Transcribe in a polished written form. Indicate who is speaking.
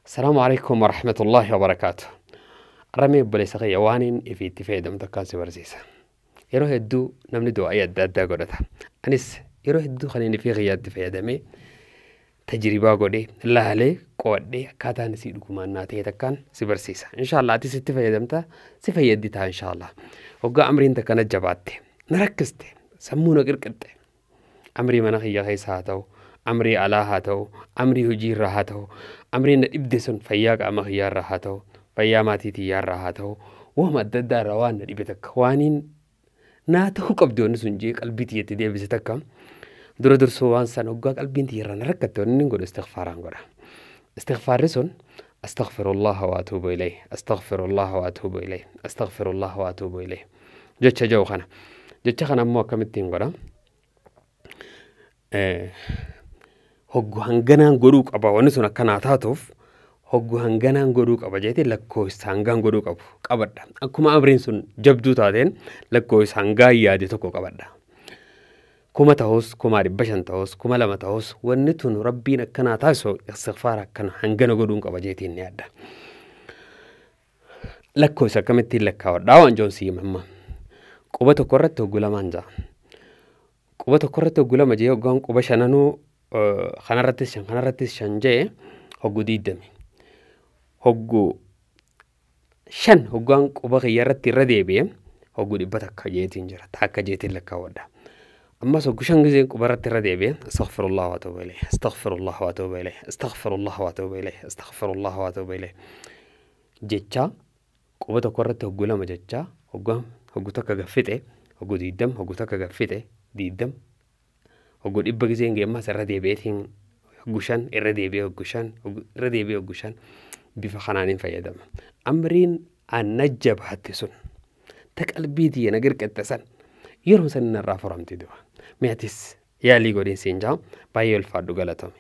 Speaker 1: Asalaamu alaikum warahmatullaahi wabarakaatu. Ramee obboleessa kiyya waaniin ifiitti fayyadamtu akkaan si barsiisa. Yeroo hedduu namni du'aa'ii adda addaa godhata. Anis yeroo hedduu kan inni ifii kiyyaatti fayyadamee tajribaa godhee laalee qo'adhee akkaataan isii dhugumaan naa ta'e takkaan si barsiisa. Inshaallah atis itti fayyadamta, si fayyaddi ta'a inshaallah. Hoggaa amriin takka na jabaatte, na rakkiste, sammuu na qirqixxe. Amrii mana kiyya keessa haa ta'u, amrii alaa haa ta'u, amrii hojii irraa haa ta'u, amrii na dhibde sun fayyaa qaama kiyyaa irraa haa ta'u, fayyaa maatii tiyyaa irraa haa ta'u, waama adda addaa irraa waan na dhibe takka waaniin naa ta'uu qabdi wanni sun jee qalbii tiyyatti deebise takka dura dursoo waan san hoggaa qalbiin tiyya irraa na rakkatte wanni inni godhu istighfaaraan godha. Istighfaarri sun astaghfirullaha wa atuubu ilayh, astaghfirullaha wa atuubu ilayh, astaghfirullaha wa atuubu ilayh jecha jedhu kana. Jecha kana ammoo akkamittiin godha? Hoggu hanganaan godhuu qaba wanni sun akkanaa taatuuf, hoggu hanganaan godhuu qaba jeetee lakkoofsa hangaan godhuu qabu qabadha. Akkuma amriin sun jabduu taateen lakkoofsa hangaan yaade tokko qabadha. 1000 ta'us, 5,500 ta'us, 2,000 ta'us, wanni tun rabbiin akkanaa taasisu istighfaara akkana hangana godhuun qaba jeetiin ni yaadda. Lakkoofsa akkamittiin lakkaawwadhaa waan joon sii hima. Quba tokko irratti hoggu lamaan ja'a. Quba tokko irratti hoggu lama jee hoggaan quba shananuu kanarrattis shan kanarrattis shan jee hoggu 20. Hoggu shan hoggaan quba kiyya irratti irra deebi'e hoggu 100 jeetiin jira. Takka jeetiin lakkaawwadha. Ammas hoggu shan giseen quba irratti irra deebi'e astaghfirullah wa atuubu ilayh, astaghfirullah wa atuubu ilayh, astaghfirullah wa atuubu ilayh, astaghfirullah wa atuubu ilayh jecha quba tokko irratti hoggu lama jecha hoggu takka gaffixe hoggu 20, hoggu takka gaffixe 20, hoggu 100 giseen ga'e ammas irra deebi'eetiin hoggu shan irra deebi'ee hoggu shan irra deebi'ee hoggu shan bifa kanaan hin fayyadama. Amriin anna jabaatte sun ta qalbii tiyya na girqixxe san yeroo san narraa furamti du'a. Mi'atis yaalii godhin siin jaa, baay'ee ulfaadhu, galatoomi.